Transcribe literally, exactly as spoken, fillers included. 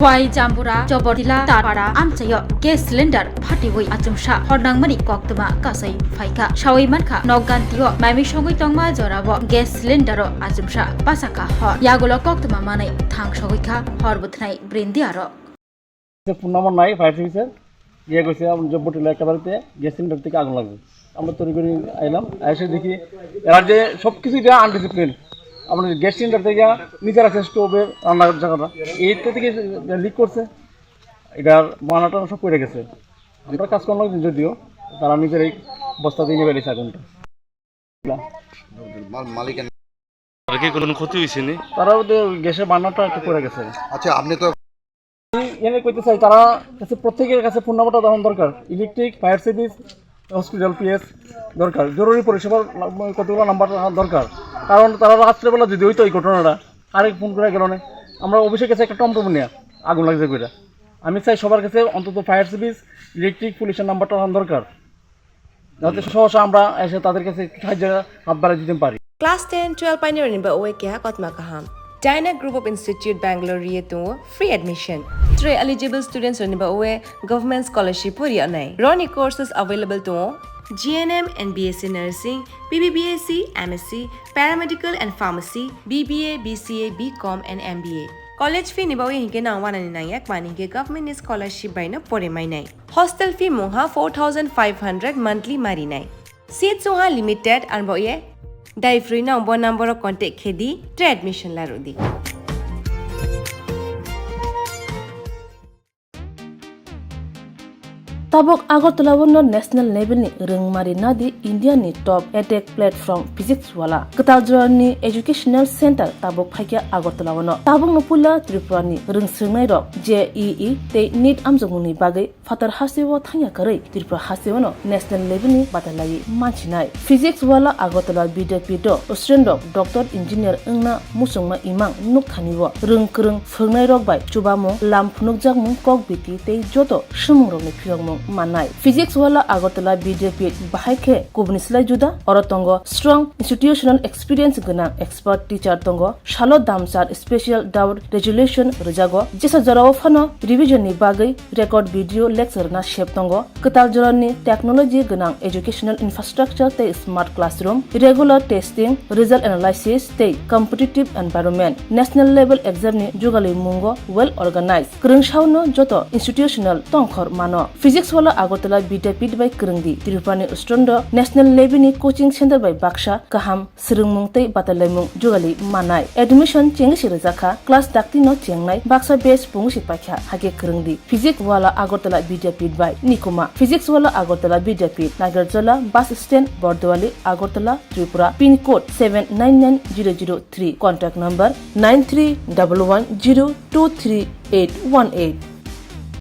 Khwai Jambura, Jobordila, Tarpara amchaio gas cylinder phatiwi achomsa hornangmani koktwma kasai phaikha. Sawi mankha, nokgantio maimi songwi tongma jorao gas cylindero achomsa pasaka hor. Yagulo koktwma manwi thang sogwikha hor bwthnai brindi aro. Phone number নাই, fire service এর। গিয়ে কইছে, "আপনি জব্বর টিলা একেবারেতে gas cylinder থেকে আগুন লাগবে।" আমরা তড়িঘড়ি আইলাম, এসে দেখি এরা যে সব কিছু এটা আনডিসিপ্লিন। আমরা গ্যাস সিলিন্ডার থেকে নিজের আছে স্টোভে রান্নার জায়গাটা, এইটা থেকে লিক করছে, এটার বানাটা সব পড়ে গেছে। আমরা কাজ করলাম যদিও, তারা নিজের এই বস্তা দিয়ে নিয়ে বেরিয়েছে আগুনটা। মাল-, মালিক এনে তারা কি কোনো ক্ষতি হয়েছে নি? তারাও তো গ্যাসের বার্নারটা একটু পড়ে গেছে। আচ্ছা, আপনি তো আমি এনে কইতে চাই, তারা কাছে প্রত্যেকের কাছে ফোন নাম্বারটা দেওয়ার দরকার। Electric, fire service, hospital, PS দরকার। জরুরি পরিষেবার কতগুলো নাম্বার রাখা দরকার। কারণ তারা রাত্রেবেলা যদি হইতো এই ঘটনাটা, আরেক ফোন করে গেল না। আমরা অফিসের কাছে একটা টমটম নিয়ে আগুন লাগছে কইরা। আমি চাই সবার কাছে অন্তত ফায়ার সার্ভিস, ইলেকট্রিক, পুলিশের নাম্বারটা রাখা দরকার। যাতে সহসা আমরা এসে তাদের কাছে সাহায্যের হাত বাড়িয়ে দিতে পারি। Class ten, twelve painirokni ba oe keha kotma kaham. Dyna Group of Institute Bangalore ri tongo free admission. Three eligible students rokni ba oe government scholarship pori anai. Roni courses available tongo G N M and B S C Nursing, B B B S C, M S C, Paramedical and Pharmacy, B B A, B C A, B Com and M B A. College fee ni ba oe hinkhe nang wanani nangya kmani hinkhe government ni scholarship bai no pore mainai. Hostel fee mungha four thousand five hundred monthly marinai. Seat sungha limited, arbo ye dai free no bo number o contact khedi, tre admission larudi. Tabuk Agartala o no national level ni rwngmari nadi India ni top edtech platform Physics Wala. Kwtal jora ni educational center tabuk phaikha Agartala o no. Tabuk no puila Tripura ni rwngswngnai rok J E E tei NEET amjokmung ni bagwi phatar hasteo thangya kwrwi Tripura hasteo no national level ni batalaiwi manchinai. Physics Wala Agartala Vidyapith o student rok doctor engineer wngna muchungma imang nukthani o rwng kwrwng phwrwngnai rok bai chubamung, lam phunukjakmung, kok biti tei joto swmung rokni phiyokmung mannai. Physics Wala Agartala Vidyapith bahai khe kubuni slai juda, oro tongo strong institutional experience gwnang expert teacher tongo, salo damsar special doubt resolution rwjago, jesa jorao phano revision ni bagwi record video lecture na sep tongo. Kwtal jorani technology gwnang educational infrastructure tei smart classroom, regular testing, result analysis tei competitive environment, national level exam ni jugalwi mungo well organized. Kwrwngsao no joto institutional tongkhor mano. Physics Wala Agartala Vidyapith bai kwrwngdi. Tripura ni student rok national level ni coaching center bai baksa kaham swrwngmung tei batalaimung jugali manai. Admission chengwi se rwjakha, class dakti no chengnai, baksa batch pungu se paikha, hakhe kwrwngdi. Physics Wala Agartala Vidyapith bai nikuma. Physics Wala Agartala Vidyapith, Nagarjala bus stand, Bordowali, Agartala, Tripura, pin code seven nine nine zero zero three, contact number nine three double one zero two three eight one eight.